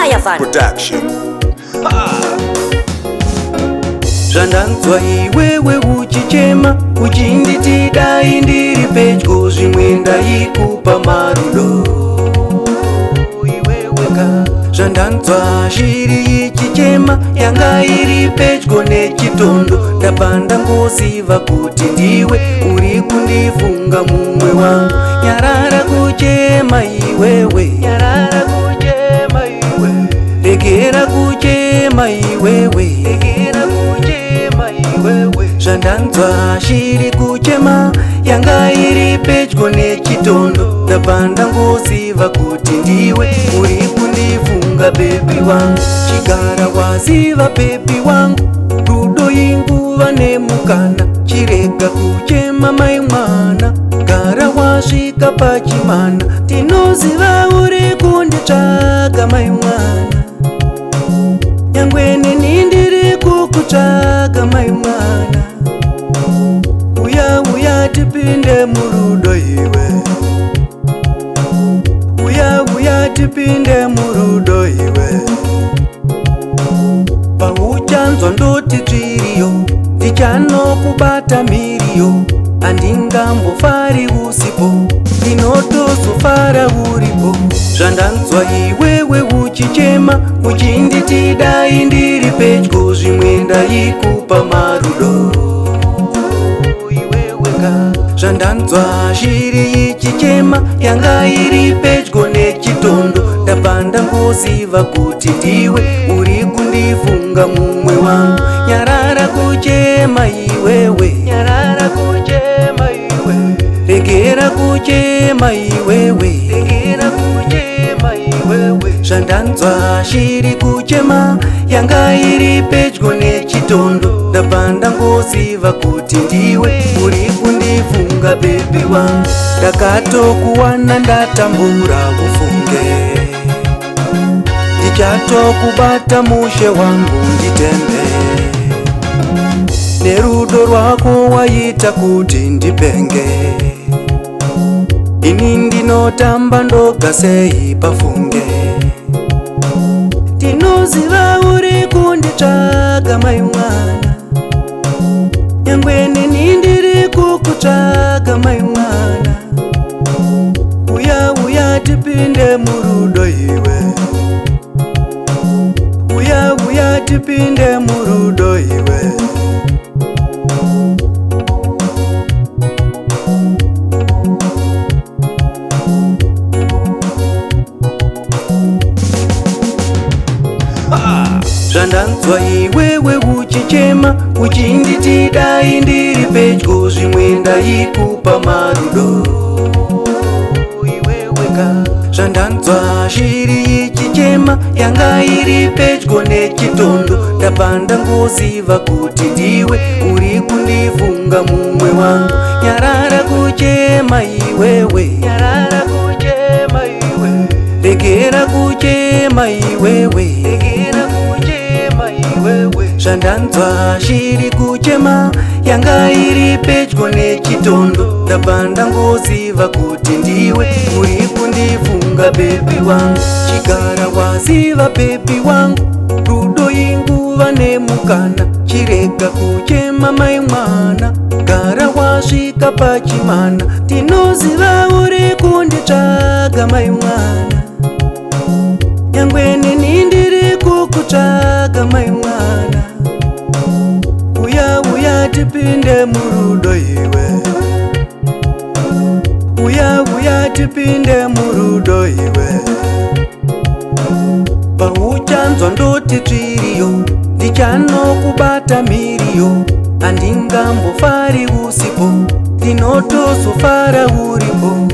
Fire Van. Production. Zvandanzwa iwewe uchichema uchinditi dai ndiri pedyo, zvimwe ndaikupa marudo iweweka. Zvandanzwa shiri ichichema yanga iri pedyo nechitondo, ndabva ndangoziva kuti ndiwe uri kundifunga, mumwe wangu. Nyarara kuchema iwewe, nyarara kuchema iwe, regera kuchema iwewe, regera kuchema iwewe. Zvandanzwa shiri kuchema yanga iri pedyo nechitondo, ndabva ndangoziva kuti ndiwe uri kundifunga, baby wangu. Chigara waziva, baby wangu, rudo inguva nemukana. Chirega kuchema, mai mwana, gara wasvika pachimana. Tinoziva uri kunditsvaga, mai mwana, nyangwe neni ndiri kukutsvaga, mai mwana. Uya, uya, tipinde murudo iwe. Uya, uya, tipinde murudo iwe. Pauchanzwa ndoti tsviriyo, ndichanokubata miriyo. Handingambofari usipo, ndinotozofara uripo. Zvandanzwa iwewe uchichema uchinditi dai ndiri pedyo, zvimwe ndaikupa marudo iweweka. Zvandanzwa shiri ichichema yanga iri pedyo nechitondo, ndabva ndangoziva kuti ndiwe uri kundifunga, mumwe wangu. Nyarara kuchema iwewe, nyarara kuchema iwe, regera kuchema iwewe, regera kuchema iwewe. Zvandanzwa shiri kuchema yanga iri pedyo nechitondo, ndabva ndangoziva kuti ndiwe uri kundifunga, baby wangu. Ndakatokuwana ndatambura, ufunge. Ndichatokubata mushe wangu, nditembe. Nerudo rwako waita kuti ndipenge. Ini ndinotamba ndoga sei pafunge? Tinoziva uri kunditsvaga, mai mwana, nyangwe neni ndiri kukutsvaga, mai mwana. Uya, uya, tipinde murudo iwe. Uya, uya, tipinde murudo iwe. Zvandanzwa iwewe uchichema uchinditi dai ndiri pedyo, zvimwe ndaikupa marudo iweweka. Zvandanzwa shiri ichichema yanga iri pedyo nechitondo, ndabva ndangoziva kuti ndiwe uri kundifunga, mumwe wangu. Nyarara kuchema iwewe, nyarara kuchema iwe, regera kuchema iwewe, regera kuchema iwewe. Zvandanzwa shiri kuchema yanga iri pedyo nechitondo, ndabva ndangoziva kuti ndiwe uri kundifunga, baby wangu. Chigara waziva, baby wangu, rudo inguva nemukana. Chirega kuchema, mai mwana, gara wasvika pachimana. Tinoziva uri kunditsvaga, mai mwana, nyangwe neni ndiri kukutsvaga, mai mwana. Uya, uya, tipinde murudo iwe. Uya, uya, tipinde murudo iwe. Pauchanzwa ndoti tsviriyo, ndichanokubata miriyo. Handingambofari usipo, ndinotozofara uripo.